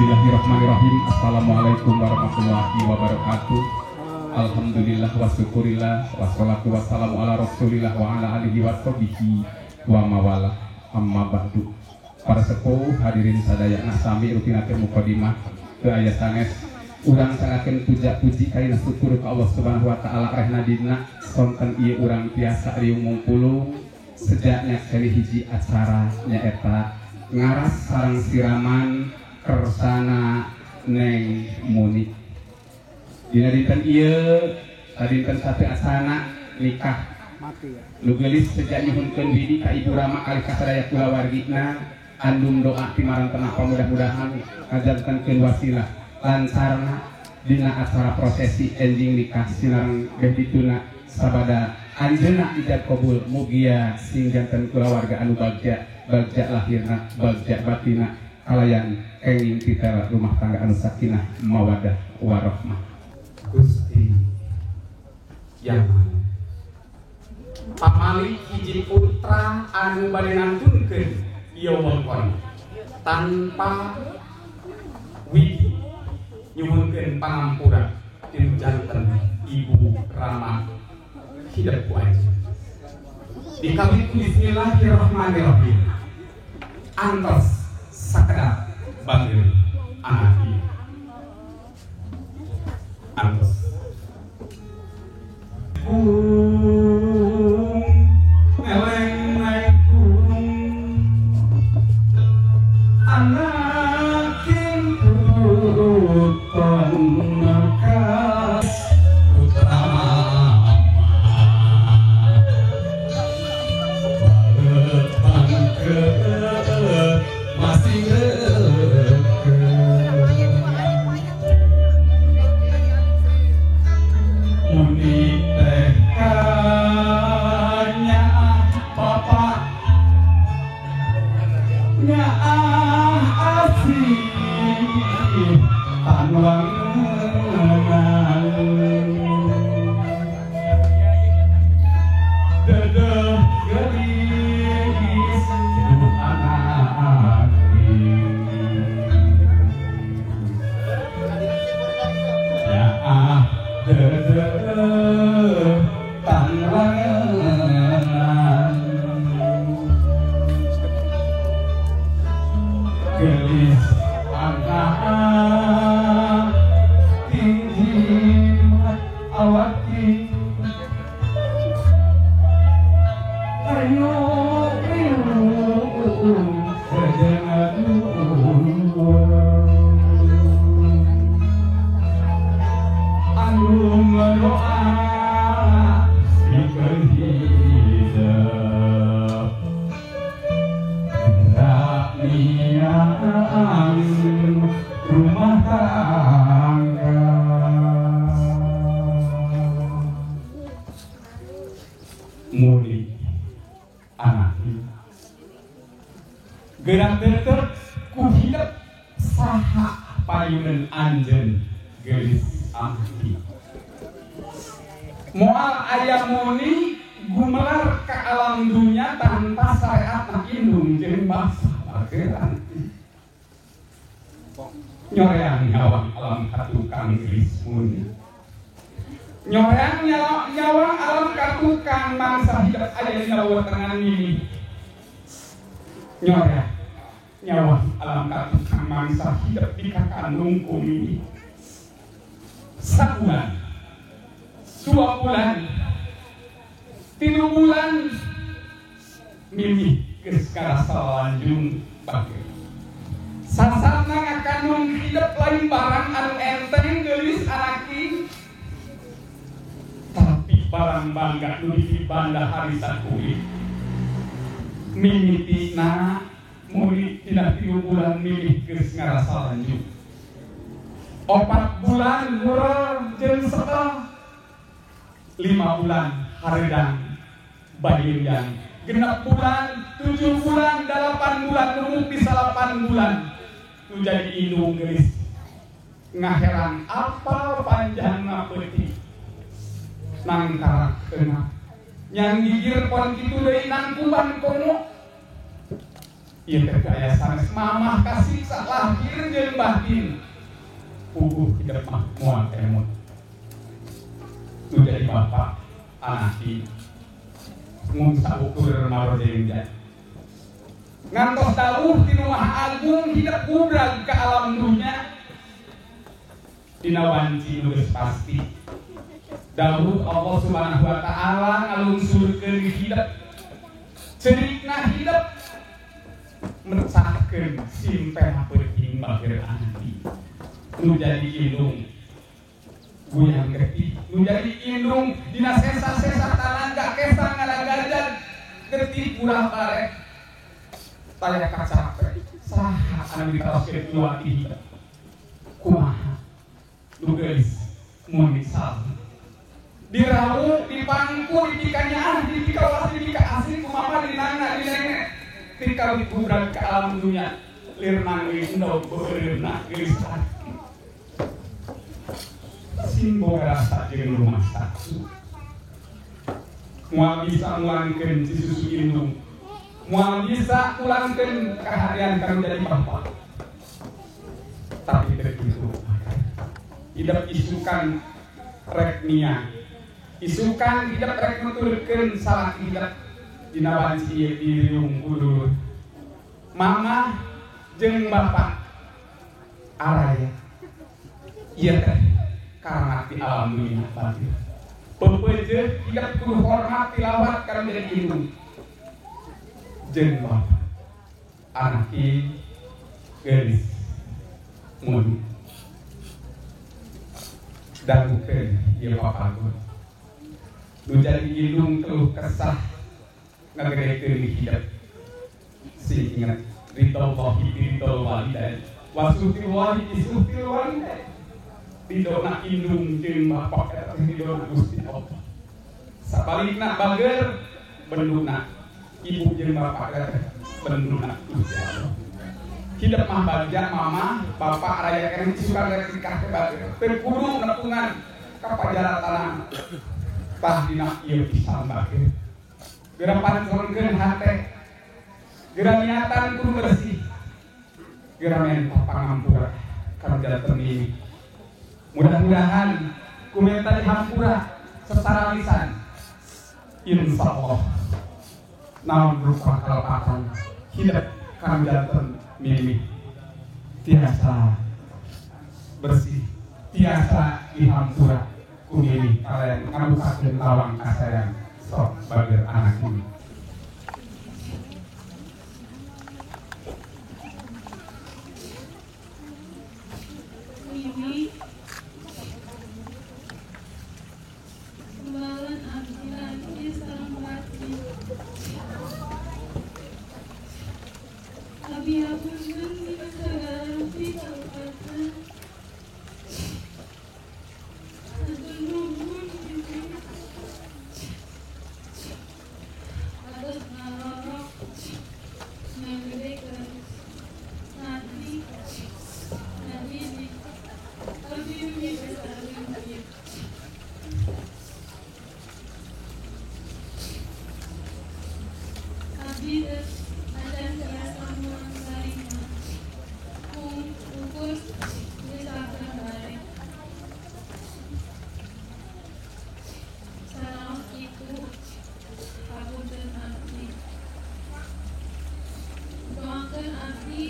Bismillahirrahmanirrahim. Assalamualaikum warahmatullahi wabarakatuh. Alhamdulillah wa syukurillah wassalatu wassalamu ala rasulillah wa ala alihi wa sahbihi wa mawalah, amma ba'du. Para sepuh hadirin sadayana, sami rutinakeun mukadimah teu aya sanes. Urang sangakeun puja puji kaina syukur ka Allah Subhanahu wa taala rehna dina sonten ieu urang tiasa riung mungpulung sejaknya kali hiji acara nyaeta ngaras sareng siraman kersana Neng Muni. Dina dinten ieu sadinten sate asana nikah nu geulis sejak nyuhunkeun widi ka Ibu Rama kalih ka sadaya kulawargina, andum doa pimarentena mudah-mudahan ngajantenkeun wasilah lancarna dina acara prosesi enjing nikah sinareng beh dituna sabada anjeunna ijab kabul, mugia sing janten kulawarga anu bagja, bagja lahirna, bagja batina, kalayan kenging titel rumah tangga anu sakinah mawadah warahmah. Gusti Yaman pamali hiji putra anu bade ngantunkeun ieu wewengkon tanpa widi nyuhunkeun pangampura tinu janten Ibu Rama hidep ku anjeun. Dikawit bismillahirrahmanirrahim. Antos sakedap batir anak ieu. Antos. Kung eleng naik kung anakin puton kas putra mama balet bangket masih ngeukeun muni teh kanyaah bapak nyaah asih tan wangenan dedeh geulis duh anak nyaah dedeh tan wangenan gelis anak tinggi awaki ayo anu ngadoa pikeun hidup gerak miang rumah tangga muli anak gerak deter ku hidup saha payunan anjeun geulis abdi moal aya muni gumelar ka alam dunya tanpa syariat indung jeung basa bageran nyoreang nyawa alam katukang geulis muni nyoreang nyawa alam katukang mangsa hidup aya dina wetengan mimi nyoreang nyawa alam katukang mangsa hidup di kakandung ku mimi sabulan 2 bulan 3 bulan mimi geus karasa lanjung bager sasatna ngakandung hidup lain barang anu enteng geulis anaki tapi barang bangga nu dibanda harita kulit mimitina muli tina 3 bulan mimi geus ngarasa lanjung 4 bulan murah jeung setel 5 bulan hareudang bayeuyan 6 bulan 7 bulan 8 bulan numuk di 8 bulan nu jadi indung geulis ngaherang apal panjangna peuting nangkarak keuna nyang gigir pon kitu deui nangkuban komo ieu teh aya sanes mamah kasiksa lahir jeung jeung batin puguh hidup mah moal emut nu jadi bapak anak mung saukur marojengja ngantos dawuh ti nu Maha Agung hidup gubrag ka alam dunya dina wanci nu geus pasti dawuh Allah Subhanahu wa taala ngalungsurkeun hidup ceurikna hidup mecahkeun simpeh peuting bageur ati nu jadi indung goyang getih nu jadi indung dina sesa-sesa tanaga kesang ngalagajan getih kurang barek taya kacape saha anu ditaroskeun ku hidup kumaha nu geulis mun misal dirawu dipangku dipikanyaah dipikawas dipikaasih kumaha dinana dinene tika digubrag ka alam dunya lir nangis endog beureumna geulis sing boga rasa jeung rumah sakit moal bisa ngulangkeun si susu indung moal bisa ulangkeun kaharian kanu jadi bapak tapi teu kitu hidup isukan rek nia isukan hidup rek nuturkeun salah hidup dina wanci ieu diriung ulur mama jeung bapak araya ieu teh karamat di alam dunia batin pepeujeuh hidup kudu hormat tilawat kana jadi indung jeung bapak anak geulis mun dangukeun ieu papagon nu jadi indung keluh kesah ngagedekeun hidup sing inget ridho ridho walidain wa suhtil wali suhtil walidain ridona indung jeung bapak eta teh ridona Gusti Allah sabalikna bager benduna ibu jeung bapak eta teh benduna Gusti Allah hidup mah bagja mama bapak raya keneh suka rek nikah teh bager teu kudu nepungan ka pajaratana tah dina ieu pisan bager geura pancongkeun hate geura niatan kudu bersih geura menta pangampura ka janten ini. Mudah-mudahan ku menta dihampura secara lisan insyaallah naon rupa kalepatan hidup kang janten mimi tiasa bersih tiasa dihampura ku mimi kalian ngabukakeun lawang kasayang sok bager anak ini. Mimi kembalan abdi laki sareng laki abi hapunten dina sagala rupi kalepatan hatur nuhun Mimi atos ngalorok ngagedekeun nadi nadidik abdi mugi bisa leungit. Abdi acan tiasa mulang sarima mung ukur misalkan bae sanaos kitu hapunten abdi doakeun abdi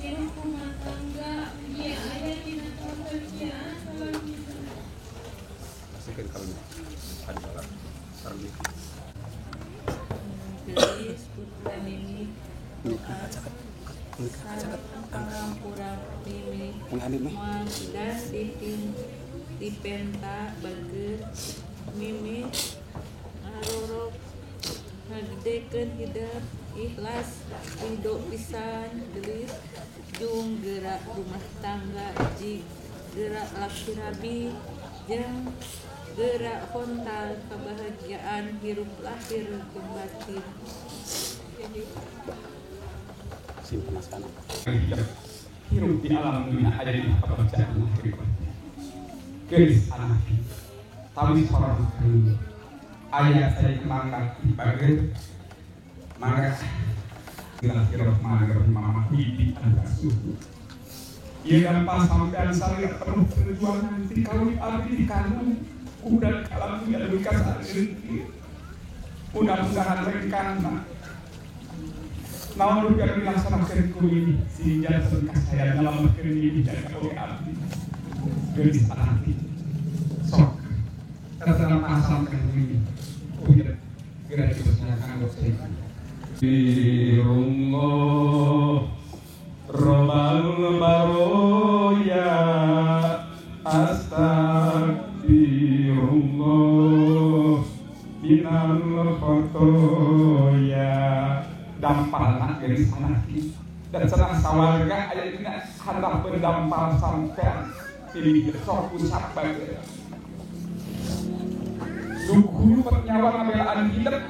hirup rumah tangga ieu aya dina kabahagiaan salajengna. Gelis putra Mimi doa sareng pangampura Mimi moal das dipenta bager Mimi ngarorok ngagedekeun hidup ikhlas ridho pisan gelis jung gerak rumah tangga jig gerak laki rabi jeung gerak hontal kebahagiaan hirup lahir jeung batin. Hirup di alam dunia ada di kebahagiaan gelis anak tawis hormat ayat saya mangga bager mangga Bismillahirrahmanirrahim mama bibi anda suhu Ieu dampa sampean salira penuh perjuangan ti kawin abdi di kandung kuda kalam punya duka sareungkeun. Mudah-mudahan rengkana naon nu dilaksanakeun ku ini sing janten kasaya nyalametkeun ini jaga oge abdi. Geulis abdi. Sok tertanam sampean ini. Kudu geura dipersilakan dokter. Astagfirullah Robbal baroya astagfirullah minal khotoya dampalna geulis anak dan senang sawarga aya dina handap dampal sampean pilih sok usap bae dukuyu nyawa ngabelaan hidup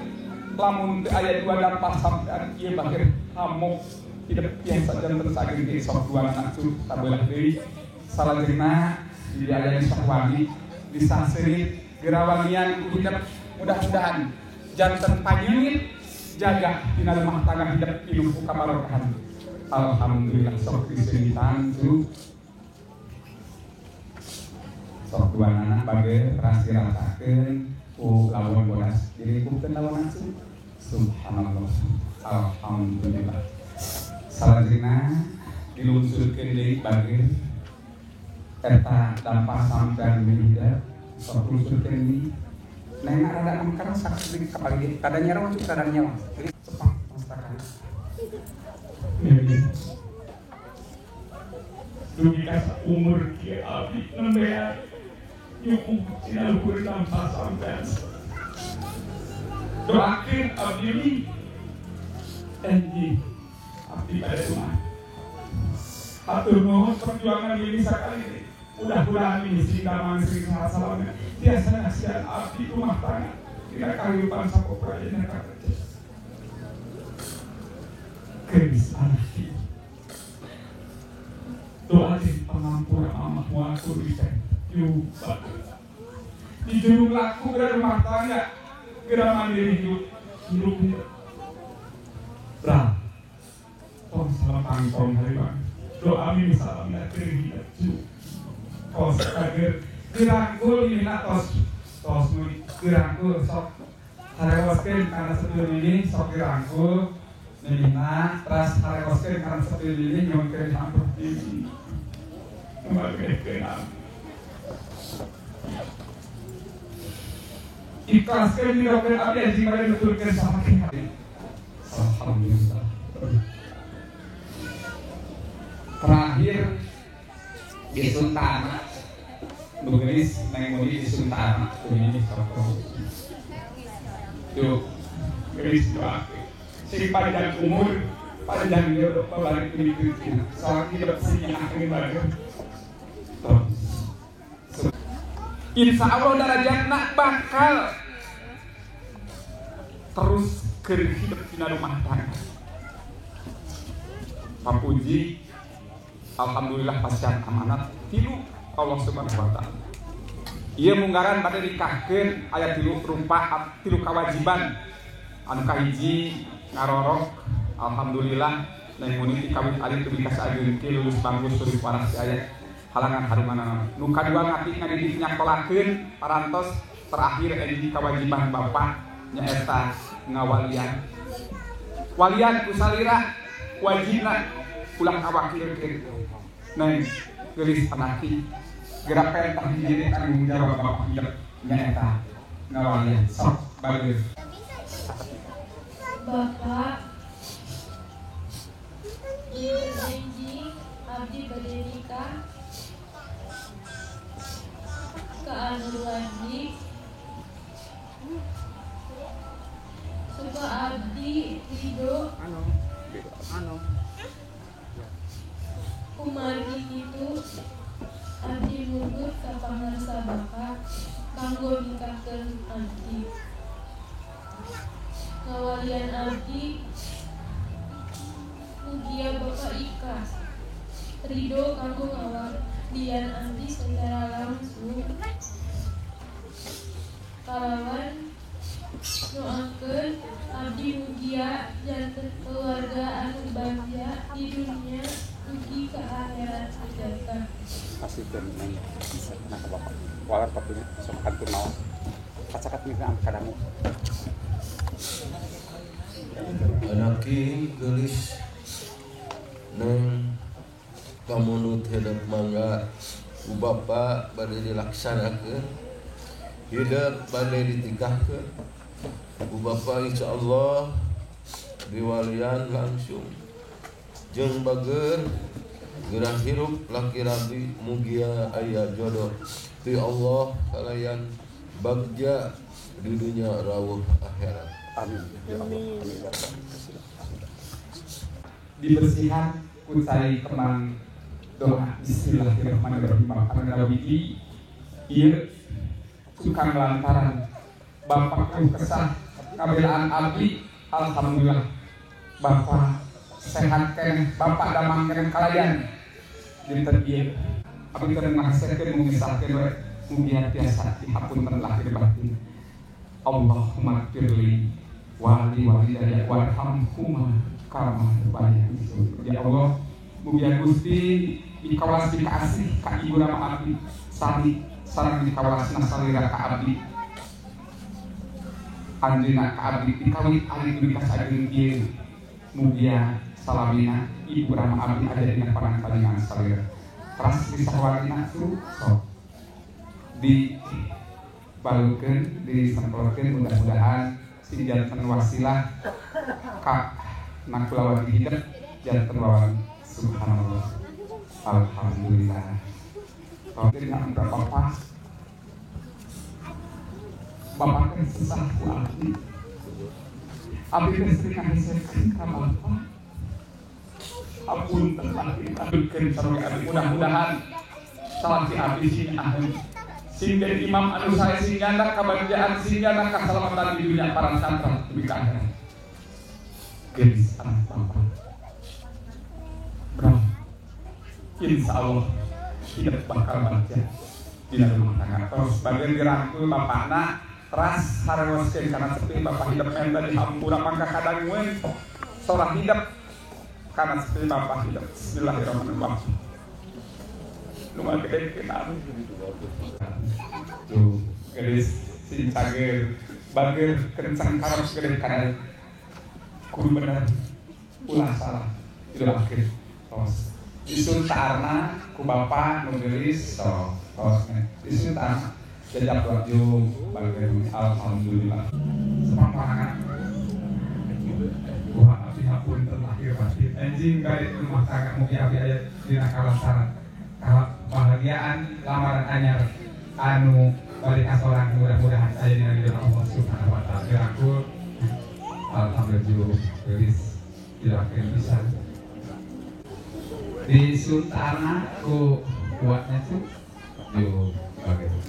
lamun teu aya dua dampal sampean ieu bageur hamok hidup biasa janten sageung ge sok dua anak sabelah deui salajengna di aya sahwani disahseuri gerawangian ku hidup mudah-mudahan janten panyeungit jaga dina rumah tangga hidup pinuh ku kabarokahan. Alhamdulillah sok diseungitan cu sok dua anak bage rasiratakeun ku lawon bodas dilingkupkeun lawon cu. Subhanallah alhamdulillah. Salajengna dilungsurkeun deui bage eta dampak sampean hidup sok lungsurkeun deui neng rada mengker saksi kapali kada nyerong cu kada nyawa jadi cepang mastakan dugi ka umur kieu abdi nembean nyukung dina luhur dampak sampean doakeun abdi mi enji abdi pada rumah atur nuhun perjuangan ini sakali ini mudah-mudahan ini sing damang sing salamnya tiasa ngasihan abdi rumah tangga dina kahirupan sapopra dina kakerja keris anakti doa jeung pangampura amah moal kudu dicoba dijurung laku geura rumah tangga geura mandiri hidup hidup bra tong salam pangtong hari bang doa mimi salamnya keur hidup tos agar dirangkul ini nak tos tos dirangkul sok harewoskeun kana sebelum ini sok dirangkul mimina teras harewoskeun kana sebelum ini nyuhunkeun ampun mimi kembali ikhlaskeun dirokeun abdi anjing bade nuturkeun saha. Alhamdulillah. Terakhir di Suntana nulis neng muni di Suntana ini sok tuh gelis doa sing panjang umur panjang hidup balik ini salam hidup sing akhir bagus. Insya Allah darajatna bakal terus keur hidup dina rumah tangga. Papuji alhamdulillah pasian amanat tilu Allah Subhanahu wa taala. Ieu munggaran bade nikahkeun aya tilu rupa tilu kewajiban. Anu kahiji ngarorok alhamdulillah neng muni ti kawin alit teu ka sageung ti lulus bangku surip waras aya halangan harumanana. Nu kadua ngati ngadidik nyakolakeun parantos terakhir edi kewajiban bapak nyaeta ngawalian. Walian ku salira wajibna ulah ngawakilkeun. Neng geulis anaki geura pentah hiji tanggung jawab bapak hidup nyaeta ngawalian. Sok bagus. Bapak Ieu abdi bade nikah ka anu wajib suka abdi ridho kumargi kitu abdi mundur ka pangarsa Bapa kanggo nikahkeun abdi ngawalian abdi mugia Bapa ikhlas ridho kanggo ngawalian abdi secara langsung kalawan doakeun abdi mugia janten keluarga anu bagja di dunia dugi ka akhirat. Pasikeun neng nah ka bapak. Walar papinya sok kantun mawa. Kacakat mitra am kadangu. Anaki geulis neng pamunut hidup mangga ku bapa bade dilaksanakeun hidup bade ditikahkeun ku bapa insyaallah diwalian langsung jeung bager gerah hirup laki rabi mugia aya jodoh ti Allah kalayan bagja di dunia rawuh akhirat. Amin ya Allah. Amin ya Allah. Dibersihan ku cai kemang doa bismillahirrahmanirrahim. Pangarabiki ieu sukang lantaran bapak keluh kesah kabelaan abdi alhamdulillah bapak sehat keneh bapak damang keneh kalayan dinten ieu abdi teh ngasekeun mengisahkeun we mugia tiasa dihapunten lahir batin. Allahumma firli wali walidayya warhamhuma kama rabbayani shaghira. Ya Allah, mugia Gusti dikawalas dikasih ka ibu rama abdi sami sareng dikawalasna salira ka abdi anjeunna ka abdi dikawit ali dugi ka sageung ieu mugia salamina ibu rama abdi aya dina panangkalingan salira teras disahwarina su sok di balukeun disemprotkeun mudah-mudahan sing janten wasilah ka nakulawan hidup janten wawan subhanallah alhamdulillah. Jadi bapak bapak kan susah ku abdi abdi teh sering ngahesekeun ka bapak apunten lahir sareng abdi mudah-mudahan salaki abdi sing ahli sing jadi imam anu sae sing nyandak kabagjaan sing nyandak kasalamatan di dunia para santri dugi ka akhirat. Geus anak bapak. Bro. Insyaallah hidup bakal bagja dina rumah tangga. Terus bagian dirangkul bapakna teras harewoskeun kana sepi bapak hidup menta dihampura mangka kadangueun sorah hidup kana sepi bapak hidup. Bismillahirrahmanirrahim. Lumayan gede kenal tuh gelis sing cager bager kencang karep gede kana kudu bener ulah salah itu akhir tos isun tarna ku bapak nu geulis tos tos isun tarna jajak laju bager alhamdulillah semangat wah abdi hapunten lahir batin anjing bari rumah tangga mugi abdi aya dina kalantaran kebahagiaan lamaran anyar anu balik kasorang mudah-mudahan aya dina ridho Allah Subhanahu wa taala. Dirangkul alhamdulillah geus dilakeun pisan. Disuntana ku kuatnya tuh yo bagus.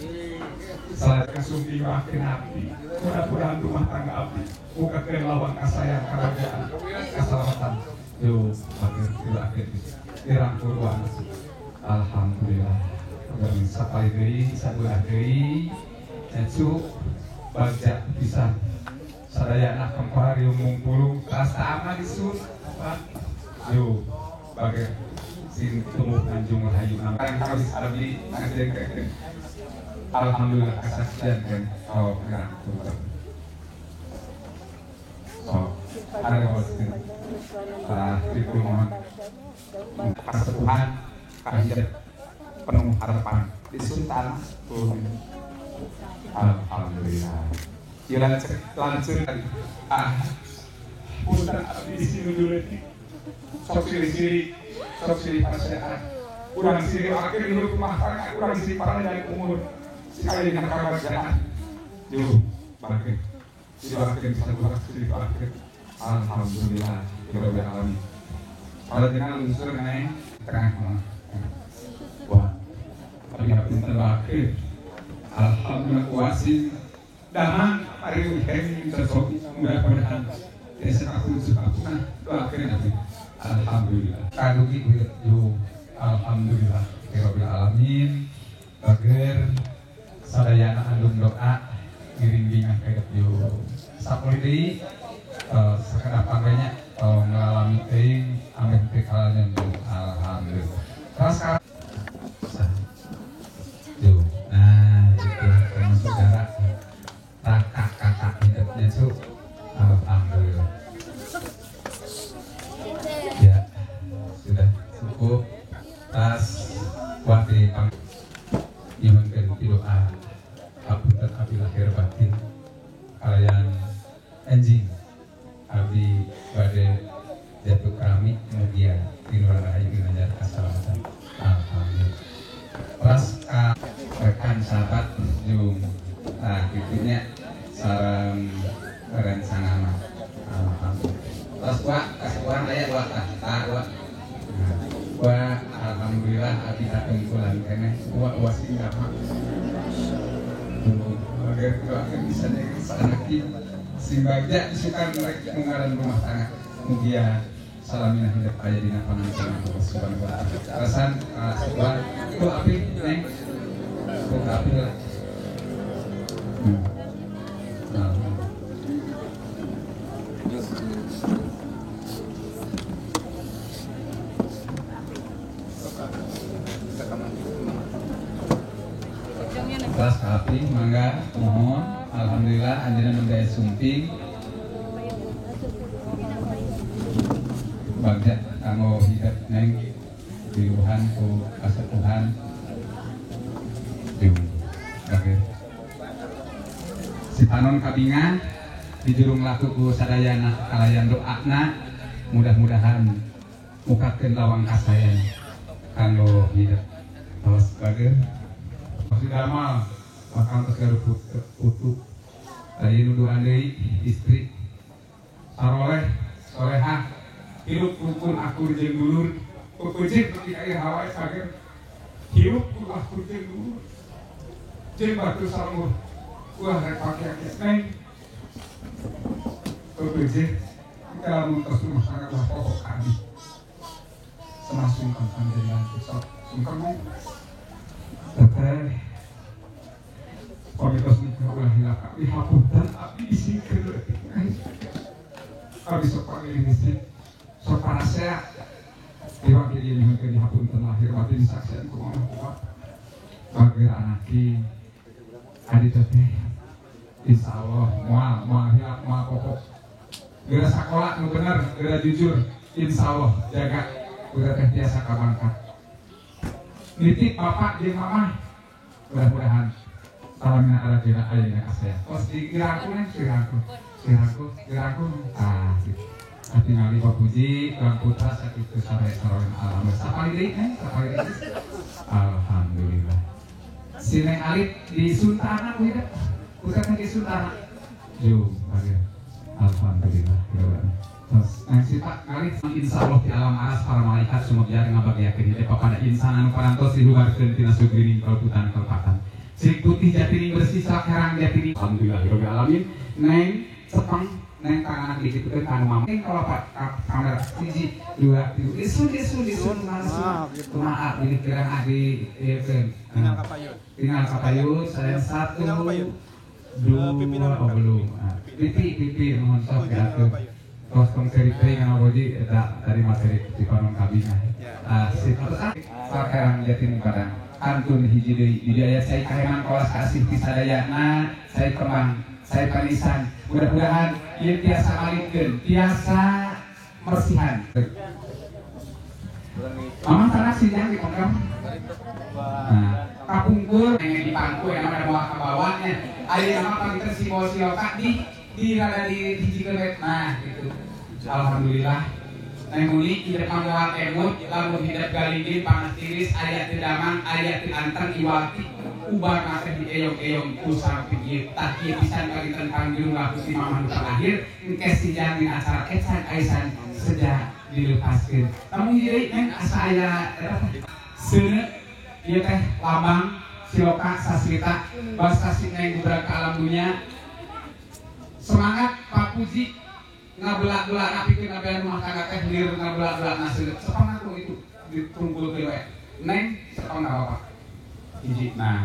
Salah kasumpi maafkeun abdi. Mudah-mudahan rumah tangga abdi bukakeun lawang kasayang kabagjaan kasalamatan. Yo bagus dilakeun pisan. Dirangkul wa alhamdulillah. Kami sapai deui sabulah deui ecu bagja pisan. Sadayana kempar riung mungpulung tas tama disun. Yo bager sing tumuh anjung rahayu nang harus abdi ngajengkeun. Alhamdulillah kasaksian kan. Oh, ngarangkul. Oh, arewoskeun. Tah tripul mohon kasepuhan kahidup penuh harapan disuntan alhamdulillah. Ya lanjut ah punten abdi sini sok siri-siri sok siri pasean urang siri akhir dulu rumah tangga urang siri panjang umur sekali dina kabagjaan yo bangke didoakeun sabulah siri akhir alhamdulillah rabbil alamin. Kalau jangan unsur naik tengah wah tapi hapunten akhir alhamdulillah kuasin damang pariu hemi sesuatu mudah-mudahan desa aku suka nah doakeun abdi alhamdulillah kadugi yo alhamdulillah rabbil alamin bager sadayana andung doa ngiring bingah ka yo sapuli deui sakedap pangenya ngalami teuing ameh teu kalanyan alhamdulillah. Terus Wati pang nyuhunkeun doa hapunten abdi lahir batin kalayan enjing abdi bade jatuh kami mugia tinuran rahayu ginanjar kasalamatan. Alhamdulillah. Ras ka rekan sahabat jeung tah kitunya sareng rerencangan. Alhamdulillah. Ras wa kasuhan aya wa tah wa. Wa alhamdulillah abdi katungkulan keneh wa wa singgah. Agar doakan bisa anaki sing bagja isukan rek mungaran rumah tangga. Mugia salamina hidup aya dina panangkana Allah Subhanahu wa taala. Alasan sebuah ku api neng ku api lah. Kelas api mangga mohon alhamdulillah anjeunna nembe sumping bagja kanggo hidup neng diluhan ku kasepuhan jeung bagja si panon kabingan dijurung laku ku sadayana kalayan doana mudah-mudahan mukakeun lawang kasayan kanggo hidup tos bagja masih damal bahkan tos gaduh utuh tadi nuduhan deui istri saroleh solehah hirup rukun akur jeung dulur pepeujeun nepi ka ieu hawa sager hirup ku akur jeung dulur jeung batu sareng ulah rek pake-ake neng pepeujeun kita lamun tos rumah tangga ulah pokok abdi senang sungkem panjenengan sok sungkem neng teteh komitos nikah ulah hilap abdi hapunten abdi disingkeun leutik abdi sok panggil istri sok parasea dewa kiri nyuhunkeun dihapunten lahir batin saksian ku mamah kuat bageur anaki adi teteh insyaallah moal moal hilap moal pokok geura sakola nu bener geura jujur insyaallah jaga geura teh tiasa kabangkat nitip bapak jeung mamah mudah-mudahan salamina arajina ayeuna kasaya tos digeraku neng siraku siraku geraku ah gitu tingali papuji Tuan Putra sakitu sare sareng alhamdulillah sapali deui neng sapali deui alhamdulillah si Neng Alit di Suntana ku hidup putra teh di Suntana jung alhamdulillah terus neng si Pak Alit insyaallah di alam aras para malaikat sumebiar ngabagiakeun hidup kepada insan anu parantos diluarkeun tina sugrining kaleputan kalepatan sing putih jatining bersih sakerang jatining alhamdulillah rabbil alamin neng cepeng neng tangan dikitukeun ka anu mama kalau Pak kamera 1 2 3 isun isun isun langsung maaf ini kirang adi ieu tinggal kapayun tinggal kapayun saya 1 2 oh belum pipi pipi mohon sok diatur tos tong seri ngan boji eta tadi materi di panon kabinah ah sip sakerang jatining padang kantun hiji deui di dieu aya cai kaheman kolas kasih ti sadayana cai kembang cai panisan mudah-mudahan ieu tiasa malikeun tiasa mersihan. Mamah tanah sinyang di pangkam. Nah, kapungkur yang di pangku yang namanya bawa ke bawahnya. Ayeuna mah panginten si bawa siloka di rada di hijikeun we. Nah, gitu. Alhamdulillah. Neng Muni hidup moal emut lamun hidup galinggih pangan tiris aya teu damang aya teu anteng iwati ubar teh dieyong-eyong ku samping ieu tah ieu pisan panginten panggilung laku si mamah nu terakhir engke sijang dina acara ecan aisan seja dilepaskeun. Namun hiji deui neng asa aya eta teh seuneu ieu teh lambang siloka sasrita basa si neng gubrak ka alam dunya semangat Pak Puji ngabelak-belak napikeun abean rumah tangga teh lir ngabelak-belak naseut sepang aku itu ditungkulkeun we neng sepang apa hiji. Nah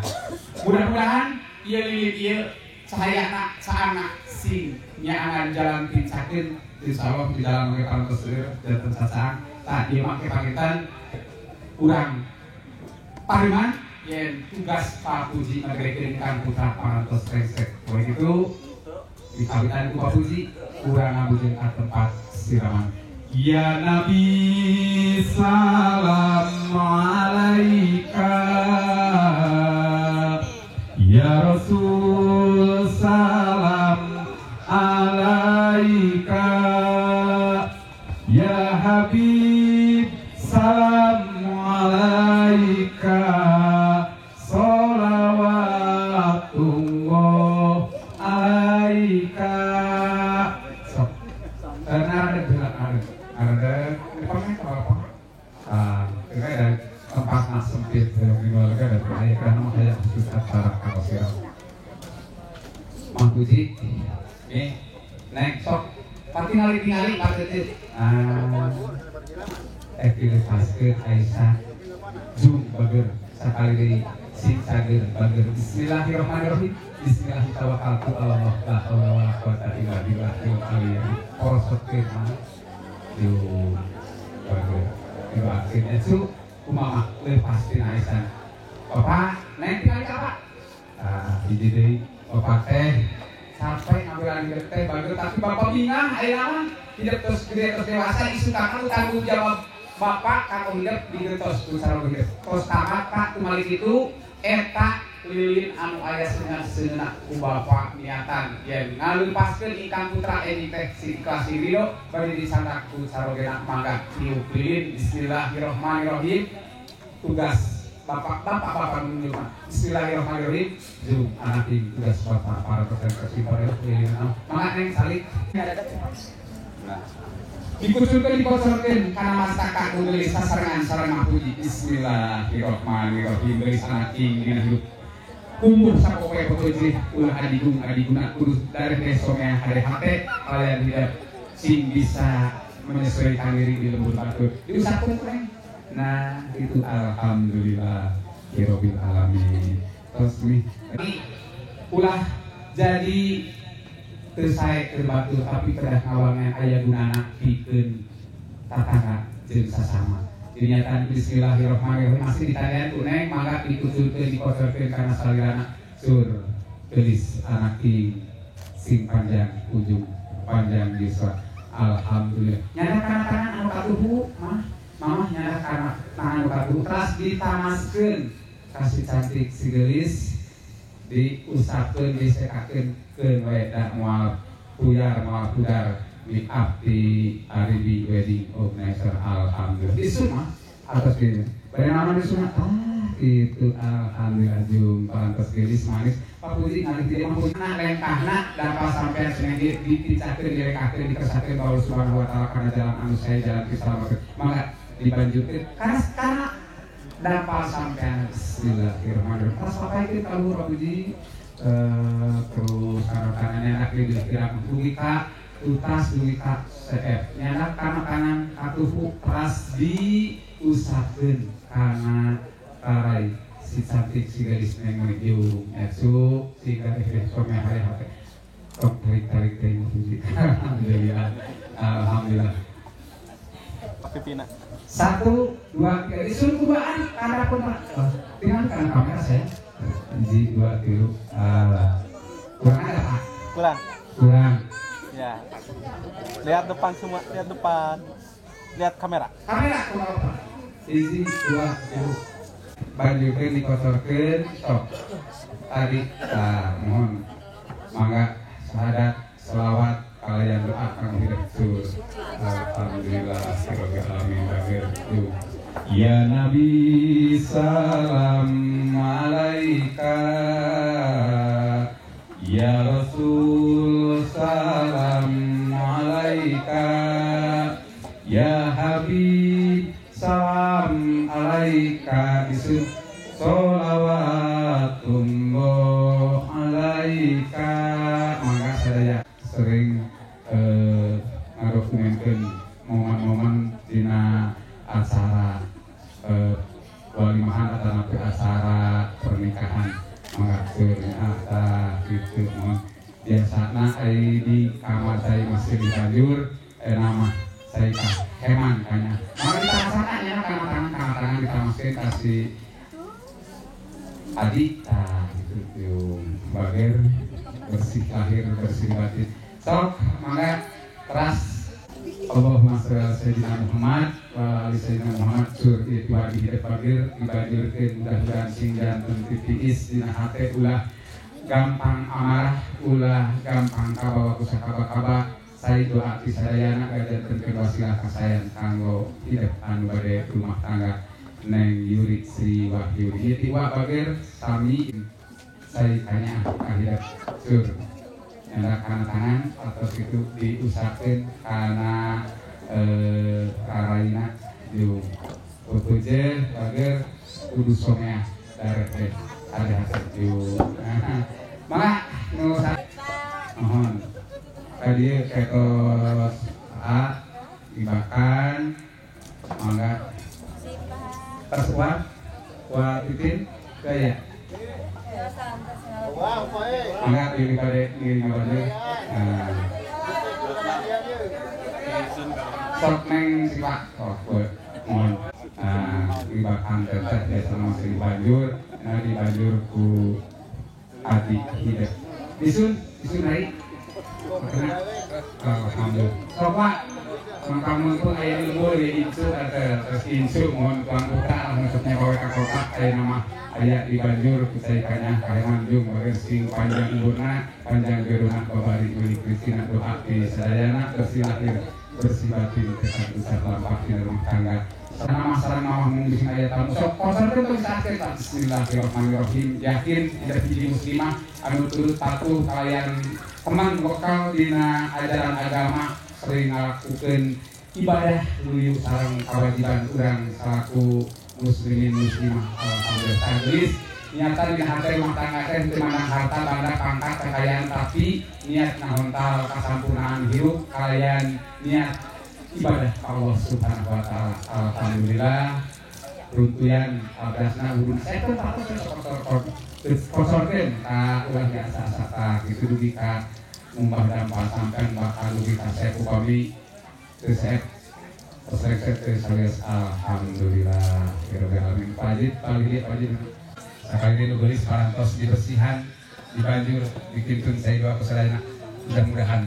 mudah-mudahan ieu lilin ieu cahayana saana sing nyaangan jalan pincakeun insyaallah di jalan oge parantos seueur janten sasaang tah ieu mah panginten urang pariman yen tugas Pak Puji ngagerekeun kang putra parantos rengsek poe kitu dikawitan ku Pak Puji urang ngabujeng ka tempat siraman. Ya Nabi salam alaika, ya Rasul salam alaika, ya Habib salam alaika, sholawatullah alaika. Sok ada bilang ada apa? Ada tempat sempit ada bahaya karena makanya khusus acara kalau Mang Puji nih naik sok pati ngali-ngali Pak Cecit dilepaskeun Aisyah zoom bager sakali deui sing cager bager. Bismillahirrahmanirrahim. Bismillahirrahmanirrahim. La haula wala quwata illa billahil aliyyil azim. Yo bager dibakin itu kumaha lepaskeun Aisyah. Bapak naik tinggal ka Pak. Tah hiji deui bapak teh sampai ngambilan hidup teh bager tapi bapak bingah ayeuna mah hidup terus gede terus dewasa isukan tanggung jawab bapak kanggo hidup digertos ku sareng hidup. Tos tamat Pak tumalik itu eta lilin anu aya seunah-seunah ku bapak niatan yen ngalempaskeun ingkang putra eni teh si ikhlas ridho bade disandak ku sarogena mangga tiup lilin. Bismillahirrahmanirrahim. Tugas bapak-bapak bapak menunjukkan bismillahirrahmanirrahim. Zoom anak tugas bapak para peserta lilin mangga neng salik. Nah dikucurkeun dikocorkeun kana mastaka ku geulis sasarengan sareng Mahpuji. Bismillahirrahmanirrahim. Geulis anak ing dina hidup kumur sapopoe potoji ulah adigung adiguna kudu dareh desomea hade hate kalian tidak sing bisa menyesuaikan diri di lembur batur diusapkeun ku. Nah itu alhamdulillah hirobil alamin. Terus nih ulah jadi teu sae keur batur tapi kedah ngawangna aya gunana pikeun tatangga jeung sasama. Dinyataan bismillahirrahmanirrahim masih ditandaan ku neng mangga dikucurkeun dikocorkeun kana salirana sur geulis anak ing sing panjang ujung panjang yuswa. Alhamdulillah. Nyada kana tangan anu katuhu mah mamah nyada kana tangan anu katuhu teras ditamaskeun kasih cantik si geulis diusapkeun disekakeun keun we da moal puyar moal pudar make up di Aribi Wedding Organizer. Alhamdulillah disunah atas gini bade nama disunah itu alhamdulillah jung parantos geulis manis Pak Puji ngalih di Mang Puji na lengkahna dapat sampean seneng dipicakeun dilekakeun dikersakakeun ka Allah Subhanahu wa taala kana jalan anu sae jalan keselamatan mangga dibanjurkeun karena dapat sampean. Bismillahirrahmanirrahim. Terus papaikeun ka luhur Pak Puji terus kana tangannya anak dikira dugi ka utas dugi ka CF nyanak kana tangan katuhu teras diusapkeun kana tarai si cantik si gadis neng yung etsu si gadis someh hare hate tok tarik-tarik teh Puji. Alhamdulillah. Alhamdulillah. Pipina. 1 2 3 disuruh kubaan karena pun Pak. Tinggal karena kamera saya. 1 2 3. Kurang ada Pak? Kurang. Kurang. Ya. Lihat depan semua, lihat depan. Lihat kamera. Kamera kurang apa? 1 2 3. Banjurkeun dikotorkeun sok. Tadi tah mohon mangga syahadat selawat kalian doa kang hidup sur. Alhamdulillah rabbil alamin. Ya Nabi salam alaika, ya Rasul salam alaika, ya Habib salam alaika, isu sholawatullah alaika. Maka saya sering ngadokumenkeun momen-momen dina acara walimahan atau napi acara pernikahan. Maka ternyata gitu mohon biasana ai di kamar saya masih di Banjur nama saya heman kayaknya. Maka ditamasakan ya tangan tangan ditamaskeun kasih adik tah gitu bager bersih lahir bersih batin. Sok mangga teras Allahumma sholli ala sayyidina Muhammad wa ala ali sayyidina Muhammad. Sur ieu wargi hidep bageur dibajurkeun mudah-mudahan sing janten titiis dina hate, ulah gampang amarah, ulah gampang kabawa ku sakaba-kaba. Saya doa ti sadayana gajantenkeun wasilah kasayan kanggo hidep anu bade rumah tangga Neng Yuri Sri Wahyuni. Ieu ti wa bageur sami saya tanya ka hidep sur nyandak kana tangan atau kitu diusahakeun kana raraina jeung pepeje bageur kudu someah darek teh ada hasep jeung mangga nu mohon ka dieu ketos A dibakan mangga tersuap wa titin gaya mangga pilih bade ngiring bade. Sok neng sipak oh mohon dibakan teh biasa masih dibanjur, nah dibanjur ku adi hidep disun disun naik alhamdulillah. Sok Pak mangkamun pun aya ilmu ya insu terus insu mohon tuang kota maksudnya bawa ka kota aya nama aya di banjur kusaikanya kaheman jung bager sing panjang umurna panjang geruna babari uli Kristina doa ti sadayana bersih lahir bersih batin tetap bisa lampah di rumah tangga sana masalah mawah mung bisa aya tamu sok kosorkeun teu bisa. Bismillahirrahmanirrahim. Yakin tidak hiji muslimah anu turut patuh kalian teman bekal dina ajaran agama sering ngalakukeun ibadah luyu sareng kewajiban urang salaku muslimin muslimah. Alhamdulillah taglis niatan dina hate rumah tangga teh teu mandang harta banda pangkat kekayaan tapi niat ngahontal kasampurnaan hirup kalian niat ibadah Allah Subhanahu wa taala. Alhamdulillah runtuyan abasna urun saya kosorkeun ka ulah biasa-asa kitu dugi ka ngumbah dampal sampean bakal dugi ka saya upami teu seep resep teu salias. Alhamdulillah rabbil alamin. Pajit palih pajit sakali nu geulis parantos dibersihan dibanjur dikintun saya doa kusadayana mudah-mudahan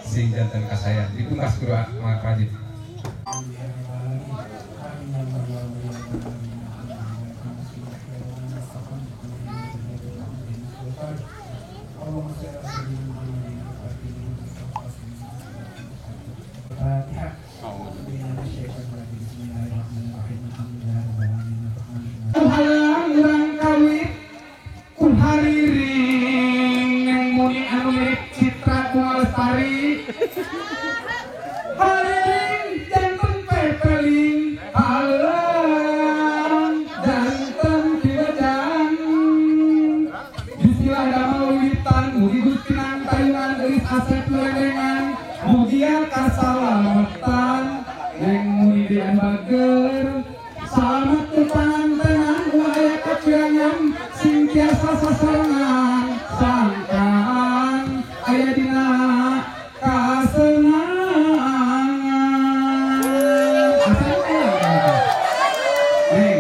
sing janten kasayan dipungkas ku doa mangga pajit. Hayang urang kawit ku hariring yang muni anu mirip Citra Bunga Lestari hariring janten pepeling halang janten kibejang disilah damel wiwitan mugi Gusti nangtayunan geulis asep lelengan mugia kasalametan neng muni dian bager salamet tepangan aya kapirangan sing tiasa sasarengan sangkaan aya dina kasenangan. Neng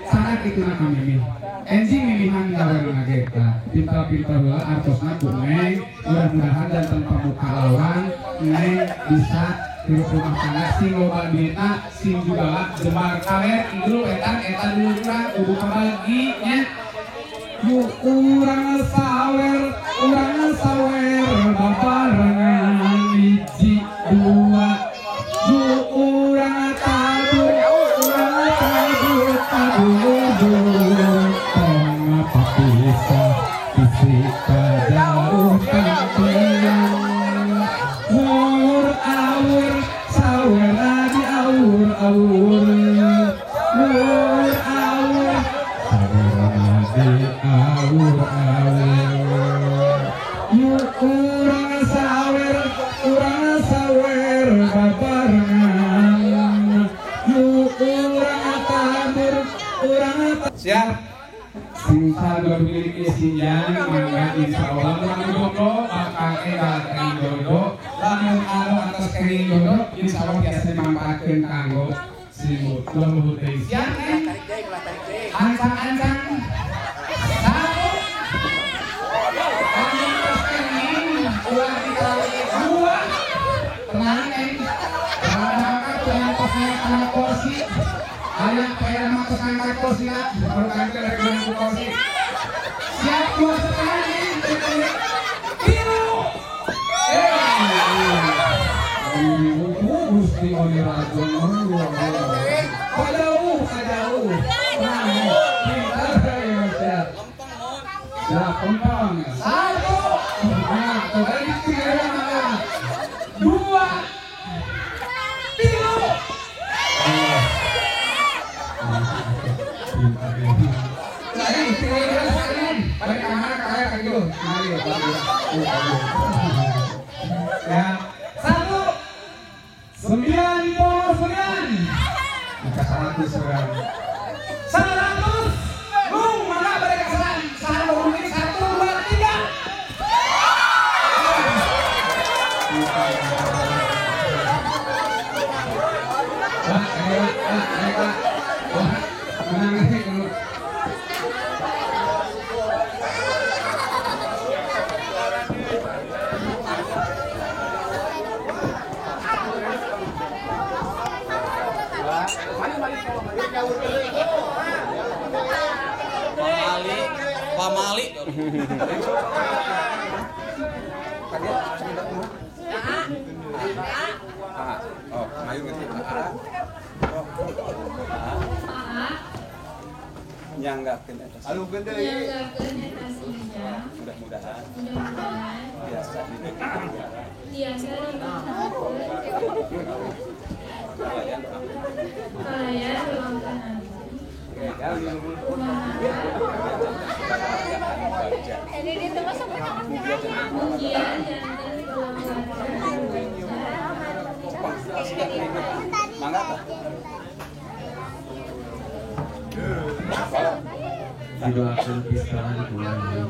saat itu nak mimih enjing mimihan gawe ge pintar-pintar heula artosna ku neng mudah-mudahan janten pamuka lawang neng bisa hirup rumah tangga sing loba duitna sing juga jembar kaler indul etan etan dulu urang kudu kabagi nya yuk urang sawer babarengan hiji dua yuk urang tabur tabur tong papisah bisi kajauh kantian mur awur sawer di awur awur mur awur sawer di awur awur yuk urang sawer babarengan yuk urang tabur urang siap sing saha memiliki sinjang mangga insyaallah mun jodoh bakal enggal kenging jodoh lamun anu atos kenging jodoh insyaallah biasa dimanfaatkeun kanggo simut lembut teh siap ancang-ancang satu anu tos kenging ulah dikali dua tenang. korsina, baru kantor rek menang ku korsi. Siap 2,5 nih. Tilu. Gusti Oni Rajon. Kajauh, kajauh. Nah, pintar ya siap. Siap, lempeng. 1. Nah, tuh tadi 3 mana? 2. 3. Ya, 1 99 maka 100 orang 100 bung mana mereka saran saran ini 1 2 3. Pamali, Nyanggakeun eta. Mudah-mudahan biasa Didoakan pisan kulanjut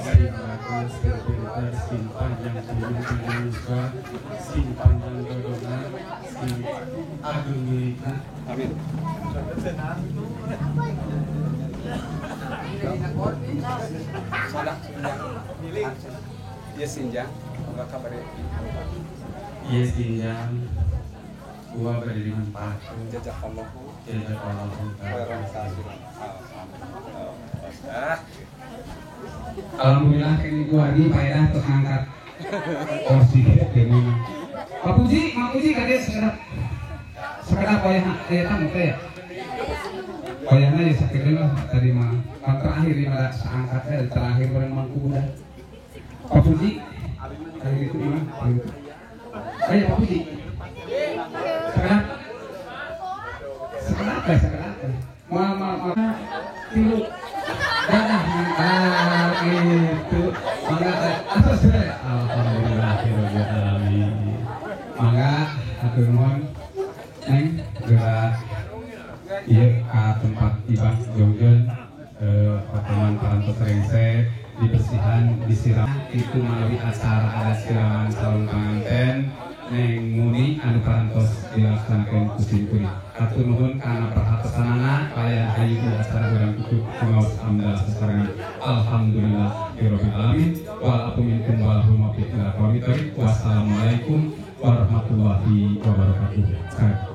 sing bagus, sing pinter, sing panjang umur, sing yuswa, sing panjang dodongan, sing agung milikna. Amin. Iya sinjang, enggak kabar ya. Iya sinjang, gua berdiri manfaat. Jazakallahu, jazakallahu khairan katsiran. Alhamdulillah kini gua lagi faedah terus ngangkat kursi gini. Pak Puji, Pak Puji kade sekedap sekedap wayah tamu teh ya. Wayahna ya sakitu lah tadi mah. Kan terakhir di mana seangkat teh terakhir bareng mangku udah. Pak Puji, terakhir itu mah. Ayo Pak Puji. Sekedap. Sekedap teh sekedap. Mal mal mal. Tilu. Dadah mantap gitu. Mangga atas sudah. Alhamdulillahirabbil alamin. Mangga hatur nuhun. Neng geura ieu ka tempat ibah jongjon pateman parantos rengse dibersihan disiram itu melalui acara adat siraman calon panganten Neng Muni anu parantos dilaksanakeun ku simkuring. Hatur nuhun kana perhatosanana kalian hayu di acara urang kudu ngaos amdal sasarengan. Alhamdulillahirabbil alamin. Wal afu minkum wal hum. Wassalamualaikum warahmatullahi wabarakatuh.